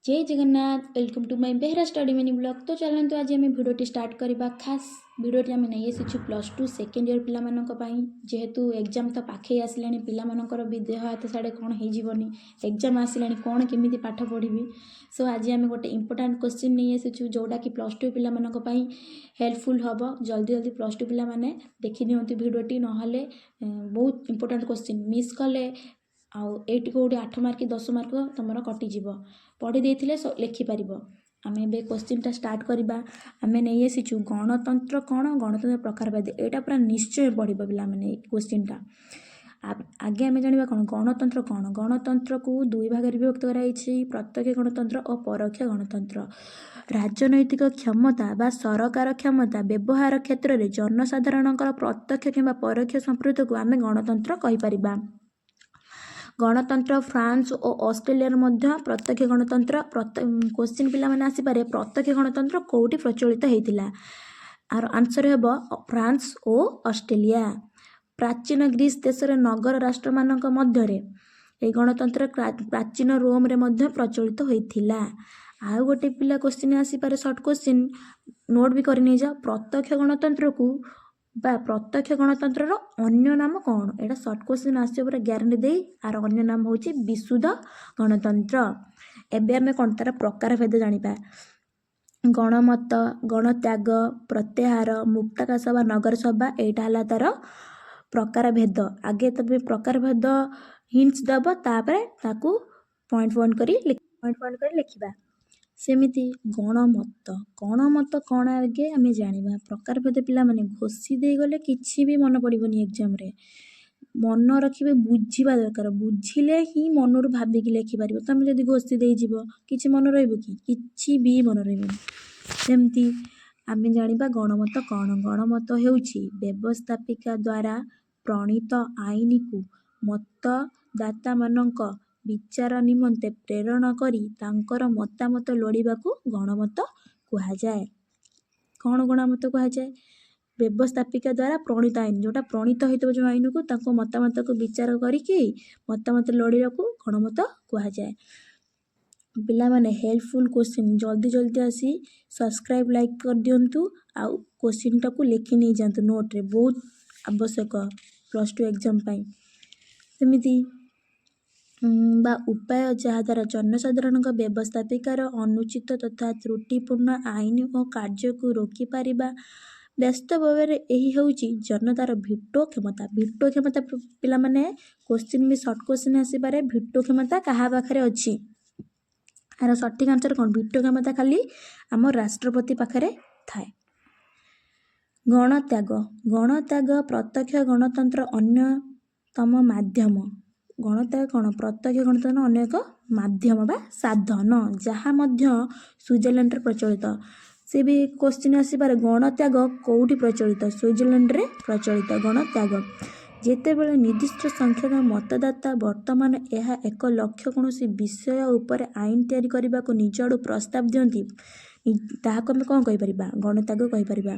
Jay Jagannath, welcome to my Behera study mini vlog. ତ ଚାଲନ୍ତୁ, ଆଜି ଆମେ ଭିଡ଼ିଓଟି ଷ୍ଟାର୍ଟ କରିବା। ଖାସ୍ ଭିଡ଼ିଓଟି ଆମେ ନେଇ ଆସିଛୁ ପ୍ଲସ୍ 2 ସେକେଣ୍ଡ ଇୟର୍ ପିଲାମାନଙ୍କ ପାଇଁ। ଯେହେତୁ ଏକ୍ଜାମ୍ ତ ପାଖେଇ ଆସିଲାଣି, ପିଲାମାନଙ୍କର ବି ଦେହ ହାତ ସାଡ଼େ କ'ଣ ହେଇଯିବନି, ଏକ୍ଜାମ୍ ଆସିଲାଣି, କ'ଣ କେମିତି ପାଠ ପଢ଼ିବି। ସୋ ଆଜି ଆମେ ଗୋଟେ ଇମ୍ପୋର୍ଟାଣ୍ଟ କୋଶ୍ଚିନ୍ ନେଇ ଆସିଛୁ, ଯେଉଁଟାକି ପ୍ଲସ୍ 2 ପିଲାମାନଙ୍କ ପାଇଁ ହେଲ୍ପଫୁଲ୍ ହେବ। ଜଲ୍ଦି ଜଲ୍ଦି ପ୍ଲସ୍ 2 ପିଲାମାନେ ଦେଖିନିଅନ୍ତୁ ଭିଡ଼ିଓଟି, ନହେଲେ ବହୁତ ଇମ୍ପୋର୍ଟାଣ୍ଟ କୋଶ୍ଚିନ୍ ମିସ୍ କଲେ ଆଉ ଏଇଠି କେଉଁଠି 8 ମାର୍କ କି 10 ମାର୍କ ତୁମର କଟିଯିବ। ପଢ଼ି ଦେଇଥିଲେ ଲେଖିପାରିବ। ଆମେ ଏବେ କୋଶ୍ଚିନ୍ଟା ଷ୍ଟାର୍ଟ କରିବା। ଆମେ ନେଇ ଆସିଛୁ ଗଣତନ୍ତ୍ର କ'ଣ, ଗଣତନ୍ତ୍ର ପ୍ରକାରଭେଦ। ଏଇଟା ପୁରା ନିଶ୍ଚୟ ପଢ଼ିବ ପିଲାମାନେ ଏଇ କୋଶ୍ଚିନ୍ଟା। ଆଗେ ଆମେ ଜାଣିବା କ'ଣ ଗଣତନ୍ତ୍ର କ'ଣ। ଗଣତନ୍ତ୍ରକୁ ଦୁଇ ଭାଗରେ ବିଭକ୍ତ କରାଯାଇଛି, ପ୍ରତ୍ୟକ୍ଷ ଗଣତନ୍ତ୍ର ଓ ପରୋକ୍ଷ ଗଣତନ୍ତ୍ର। ରାଜନୈତିକ କ୍ଷମତା ବା ସରକାର କ୍ଷମତା ବ୍ୟବହାର କ୍ଷେତ୍ରରେ ଜନସାଧାରଣଙ୍କର ପ୍ରତ୍ୟକ୍ଷ କିମ୍ବା ପରୋକ୍ଷ ସମ୍ପୃକ୍ତିକୁ ଆମେ ଗଣତନ୍ତ୍ର କହିପାରିବା। ଗଣତନ୍ତ୍ର ଫ୍ରାନ୍ସ ଓ ଅଷ୍ଟ୍ରେଲିଆରେ ମଧ୍ୟ ପ୍ରତ୍ୟକ୍ଷ ଗଣତନ୍ତ୍ର। କୋଶ୍ଚିନ୍ ପିଲାମାନେ ଆସିପାରେ, ପ୍ରତ୍ୟକ୍ଷ ଗଣତନ୍ତ୍ର କେଉଁଠି ପ୍ରଚଳିତ ହେଇଥିଲା? ଆର ଆନ୍ସର୍ ହେବ ଫ୍ରାନ୍ସ ଓ ଅଷ୍ଟ୍ରେଲିଆ। ପ୍ରାଚୀନ ଗ୍ରୀସ୍ ଦେଶରେ ନଗର ରାଷ୍ଟ୍ରମାନଙ୍କ ମଧ୍ୟରେ ଏହି ଗଣତନ୍ତ୍ର ପ୍ରାଚୀନ ରୋମରେ ମଧ୍ୟ ପ୍ରଚଳିତ ହୋଇଥିଲା। ଆଉ ଗୋଟେ ପିଲା କୋଶ୍ଚିନ୍ ଆସିପାରେ, ସର୍ଟ କୋଶ୍ଚିନ୍, ନୋଟ୍ ବି କରି ନେଇଯାଅ। ପ୍ରତ୍ୟକ୍ଷ ଗଣତନ୍ତ୍ରକୁ ବା ପ୍ରତ୍ୟକ୍ଷ ଗଣତନ୍ତ୍ରର ଅନ୍ୟ ନାମ କ'ଣ? ଏଇଟା ସର୍ଟ କୋଶ୍ଚିନ୍ ଆସିବ ପୁରା ଗ୍ୟାରେଣ୍ଟି ଦେଇ। ଆର ଅନ୍ୟ ନାମ ହେଉଛି ବିଶୁଦ୍ଧ ଗଣତନ୍ତ୍ର। ଏବେ ଆମେ କ'ଣ ତାର ପ୍ରକାରଭେଦ ଜାଣିବା। ଗଣମତ, ଗଣତ୍ୟାଗ, ପ୍ରତ୍ୟାହାର, ମୁକ୍ତାକାଶ ବା ନଗର ସଭା, ଏଇଟା ହେଲା ତାର ପ୍ରକାରଭେଦ। ଆଗେ ତମେ ପ୍ରକାରଭେଦ ହିଣ୍ଟସ୍ ଦେବ, ତାପରେ ତାକୁ ପଏଣ୍ଟ ପଏଣ୍ଟ କରି ଲେଖିବା। ସେମିତି ଗଣମତ। ଗଣମତ କ'ଣ ଆଗେ ଆମେ ଜାଣିବା। ପ୍ରକାରଭେଦ ପିଲାମାନେ ଘୋଷି ଦେଇଗଲେ କିଛି ବି ମନେ ପଡ଼ିବନି ଏକ୍ଜାମ୍ରେ। ମନ ରଖିବେ, ବୁଝିବା ଦରକାର। ବୁଝିଲେ ହିଁ ମନରୁ ଭାବିକି ଲେଖିପାରିବ। ତମେ ଯଦି ଘୋଷି ଦେଇଯିବ, କିଛି ମନେ ରହିବ କି? କିଛି ବି ମନେ ରହିବନି। ସେମିତି ଆମେ ଜାଣିବା ଗଣମତ କ'ଣ। ଗଣମତ ହେଉଛି ବ୍ୟବସ୍ଥାପିକା ଦ୍ୱାରା ପ୍ରଣୀତ ଆଇନକୁ ମତଦାତାମାନଙ୍କ ବିଚାର ନିମନ୍ତେ ପ୍ରେରଣ କରି ତାଙ୍କର ମତାମତ ଲୋଡ଼ିବାକୁ ଗଣମତ କୁହାଯାଏ। କ'ଣ ଗଣମତ କୁହାଯାଏ? ବ୍ୟବସ୍ଥାପିକା ଦ୍ୱାରା ପ୍ରଣୀତ ଆଇନ, ଯେଉଁଟା ପ୍ରଣୀତ ହୋଇଥିବ ଯେଉଁ ଆଇନକୁ, ତାଙ୍କ ମତାମତକୁ ବିଚାର କରିକି ମତାମତ ଲୋଡ଼ିବାକୁ ଗଣମତ କୁହାଯାଏ। ପିଲାମାନେ, ହେଲ୍ପଫୁଲ୍ କୋଶ୍ଚିନ୍, ଜଲ୍ଦି ଜଲ୍ଦି ଆସି ସବସ୍କ୍ରାଇବ୍, ଲାଇକ୍ କରିଦିଅନ୍ତୁ ଆଉ କୋଶ୍ଚିନ୍ଟାକୁ ଲେଖି ନେଇଯାଆନ୍ତୁ ନୋଟ୍ରେ। ବହୁତ ଆବଶ୍ୟକ ପ୍ଲସ୍ 2 ଏକ୍ଜାମ୍ ପାଇଁ। ସେମିତି ବା ଉପାୟ ଯାହାଦ୍ୱାରା ଜନସାଧାରଣଙ୍କ ବ୍ୟବସ୍ଥାପିକାର ଅନୁଚିତ ତଥା ତ୍ରୁଟିପୂର୍ଣ୍ଣ ଆଇନ ଓ କାର୍ଯ୍ୟକୁ ରୋକିପାରିବା। ବାସ୍ତବରେ ଏହି ହେଉଛି ଜନତାର ଭିଟୋ କ୍ଷମତା। ଭିଟୋ କ୍ଷମତା ପିଲାମାନେ, କୋଶ୍ଚିନ୍ ବି ସର୍ଟ କୋଶ୍ଚିନ୍ ଆସିପାରେ, ଭିଟୋ କ୍ଷମତା କାହା ପାଖରେ ଅଛି? ଆର ସଠିକ୍ ଆନ୍ସର୍ କ'ଣ? ଭିଟୋ କ୍ଷମତା ଖାଲି ଆମ ରାଷ୍ଟ୍ରପତି ପାଖରେ ଥାଏ। ଗଣତ୍ୟାଗ। ଗଣତ୍ୟାଗ ପ୍ରତ୍ୟକ୍ଷ ଗଣତନ୍ତ୍ର ଅନ୍ୟତମ ମାଧ୍ୟମ। ଗଣତ୍ୟାଗ କ'ଣ? ପ୍ରତ୍ୟକ୍ଷ ଗଣତନ୍ତ୍ର ଅନ୍ୟ ଏକ ମାଧ୍ୟମ ବା ସାଧନ, ଯାହା ମଧ୍ୟ ସୁଇଜରଲ୍ୟାଣ୍ଡରେ ପ୍ରଚଳିତ। ସେ ବି କୋଶ୍ଚିନ୍ ଆସିପାରେ, ଗଣତ୍ୟାଗ କେଉଁଠି ପ୍ରଚଳିତ? ସୁଇଜରଲ୍ୟାଣ୍ଡରେ ପ୍ରଚଳିତ ଗଣତ୍ୟାଗ। ଯେତେବେଳେ ନିର୍ଦ୍ଦିଷ୍ଟ ସଂଖ୍ୟକ ମତଦାତା, ବର୍ତ୍ତମାନ ଏହା 1 ଲକ୍ଷ, କୌଣସି ବିଷୟ ଉପରେ ଆଇନ ତିଆରି କରିବାକୁ ନିଜ ଆଡ଼ୁ ପ୍ରସ୍ତାବ ଦିଅନ୍ତି, ତାହାକୁ ଆମେ କ'ଣ କହିପାରିବା? ଗଣତ୍ୟାଗ କହିପାରିବା।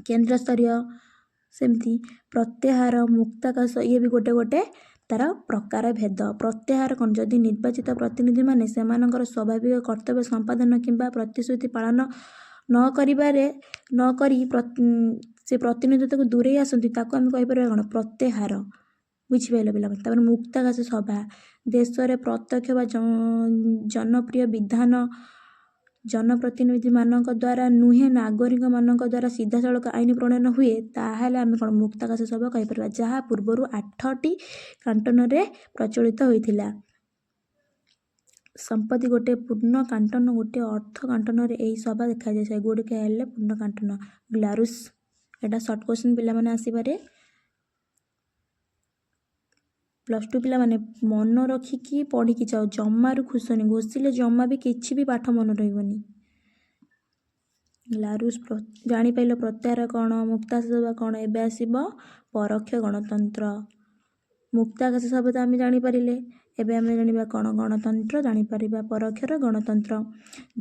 କେନ୍ଦ୍ରସ୍ତରୀୟ, ସେମିତି ପ୍ରତ୍ୟାହାର, ମୁକ୍ତାକାଶ, ଇଏ ବି ଗୋଟେ ଗୋଟେ ତାର ପ୍ରକାର ଭେଦ। ପ୍ରତ୍ୟାହାର କ'ଣ? ଯଦି ନିର୍ବାଚିତ ପ୍ରତିନିଧିମାନେ ସେମାନଙ୍କର ସ୍ୱାଭାବିକ କର୍ତ୍ତବ୍ୟ ସମ୍ପାଦନ କିମ୍ବା ପ୍ରତିଶ୍ରୁତି ପାଳନ ନ କରିବାରେ ନ କରି ସେ ପ୍ରତିନିଧିତ୍ୱକୁ ଦୂରେଇ ଆସନ୍ତି, ତାକୁ ଆମେ କହିପାରିବା କ'ଣ? ପ୍ରତ୍ୟାହାର। ବୁଝିପାରିଲ ପିଲାମାନେ? ତାପରେ ମୁକ୍ତାକାଶ ସଭା। ଦେଶରେ ପ୍ରତ୍ୟକ୍ଷ ବା ଜନପ୍ରିୟ ବିଧାନ ଜନପ୍ରତିନିଧିମାନଙ୍କ ଦ୍ୱାରା ନୁହେଁ, ନାଗରିକମାନଙ୍କ ଦ୍ୱାରା ସିଧାସଳଖ ଆଇନ ପ୍ରଣୟନ ହୁଏ, ତାହେଲେ ଆମେ କ'ଣ ମୁକ୍ତାକାଶ ସଭା କହିପାରିବା, ଯାହା ପୂର୍ବରୁ ଆଠଟି କାଣ୍ଟନରେ ପ୍ରଚଳିତ ହୋଇଥିଲା। ସମ୍ପତ୍ତି ଗୋଟିଏ ପୂର୍ଣ୍ଣ କାଣ୍ଟନ, ଗୋଟିଏ ଅର୍ଥ କାଣ୍ଟନରେ ଏହି ସଭା ଦେଖାଯାଏ। ସେଗୁଡ଼ିକ ହେଲେ ପୂର୍ଣ୍ଣ କାଣ୍ଟନ ଗ୍ଲାରୁସ୍। ଏଇଟା ସର୍ଟ କୋଶ୍ଚିନ୍ ପିଲାମାନେ ଆସିପାରେ। ପ୍ଲସ୍ 2 ପିଲାମାନେ, ମନ ରଖିକି ପଢ଼ିକି ଯାଅ, ଜମାରୁ ଘୋଷନି। ଘୋଷିଲେ ଜମା ବି କିଛି ବି ପାଠ ମନେ ରହିବନି। ଲାରୁସ୍ ଜାଣିପାରିଲ ପ୍ରତ୍ୟାହାର କ'ଣ, ମୁକ୍ତାକାଶ ସଭା କ'ଣ। ଏବେ ଆସିବ ପରୋକ୍ଷ ଗଣତନ୍ତ୍ର। ମୁକ୍ତାକାଶ ସଭା ତ ଆମେ ଜାଣିପାରିଲେ। ଏବେ ଆମେ ଜାଣିବା କ'ଣ ଗଣତନ୍ତ୍ର ଜାଣିପାରିବା। ପରୋକ୍ଷର ଗଣତନ୍ତ୍ର,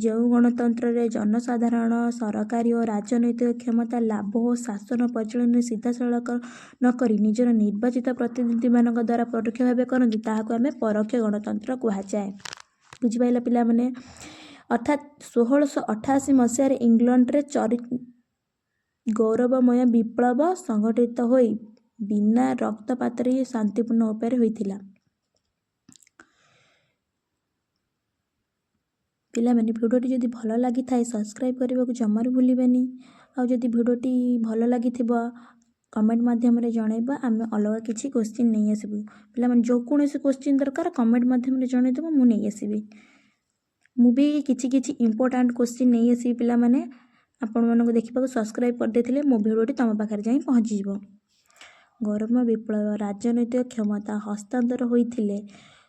ଯେଉଁ ଗଣତନ୍ତ୍ରରେ ଜନସାଧାରଣ ସରକାରୀ ଓ ରାଜନୈତିକ କ୍ଷମତା ଲାଭ ଓ ଶାସନ ପରିଚାଳନାରେ ସିଧାସଳଖ ନକରି ନିଜର ନିର୍ବାଚିତ ପ୍ରତିନିଧିମାନଙ୍କ ଦ୍ୱାରା ପରୋକ୍ଷ ଭାବେ କରନ୍ତି, ତାହାକୁ ଆମେ ପରୋକ୍ଷ ଗଣତନ୍ତ୍ର କୁହାଯାଏ। ବୁଝିପାରିଲ ପିଲାମାନେ? ଅର୍ଥାତ୍ 1688 ମସିହାରେ ଇଂଲଣ୍ଡରେ ଗୌରବମୟ ବିପ୍ଳବ ସଂଗଠିତ ହୋଇ ବିନା ରକ୍ତପାତରେ ଶାନ୍ତିପୂର୍ଣ୍ଣ ଉପାୟରେ ହୋଇଥିଲା। ପିଲାମାନେ, ଭିଡ଼ିଓଟି ଯଦି ଭଲ ଲାଗିଥାଏ, ସବସ୍କ୍ରାଇବ୍ କରିବାକୁ ଜମାରୁ ଭୁଲିବେନି। ଆଉ ଯଦି ଭିଡ଼ିଓଟି ଭଲ ଲାଗିଥିବ, କମେଣ୍ଟ ମାଧ୍ୟମରେ ଜଣାଇବ, ଆମେ ଅଲଗା କିଛି କୋଶ୍ଚିନ୍ ନେଇ ଆସିବୁ। ପିଲାମାନେ, ଯେକୌଣସି କୋଶ୍ଚିନ୍ ଦରକାର, କମେଣ୍ଟ ମାଧ୍ୟମରେ ଜଣାଇଦେବ, ମୁଁ ନେଇ ଆସିବି। ମୁଁ ବି କିଛି କିଛି ଇମ୍ପୋର୍ଟାଣ୍ଟ କୋଶ୍ଚିନ୍ ନେଇ ଆସିବି। ପିଲାମାନେ, ଆପଣମାନଙ୍କୁ ଦେଖିବାକୁ ସବସ୍କ୍ରାଇବ୍ କରିଦେଇଥିଲେ ମୋ ଭିଡ଼ିଓଟି ତୁମ ପାଖରେ ଯାଇ ପହଞ୍ଚିଯିବ। ଗରମ ବିପ୍ଳବ ରାଜନୈତିକ କ୍ଷମତା ହସ୍ତାନ୍ତର ହୋଇଥିଲେ।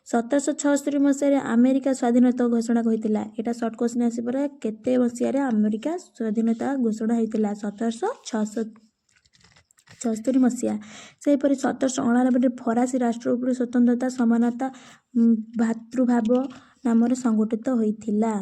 1776 ମସିହାରେ ଆମେରିକା ସ୍ୱାଧୀନତା ଘୋଷଣା ହୋଇଥିଲା। ଏଇଟା ସର୍ଟ କୋଶ୍ଚିନ୍ ଆସିପାରେ, କେତେ ମସିହାରେ ଆମେରିକା ସ୍ୱାଧୀନତା ଘୋଷଣା ହୋଇଥିଲା? 1776 ମସିହା। ସେହିପରି 1789ରେ ଫରାସୀ ରାଷ୍ଟ୍ର ଉପରେ ସ୍ୱତନ୍ତ୍ରତା, ସମାନତା, ଭାତୃଭାବ ନାମରେ ସଂଗଠିତ ହୋଇଥିଲା।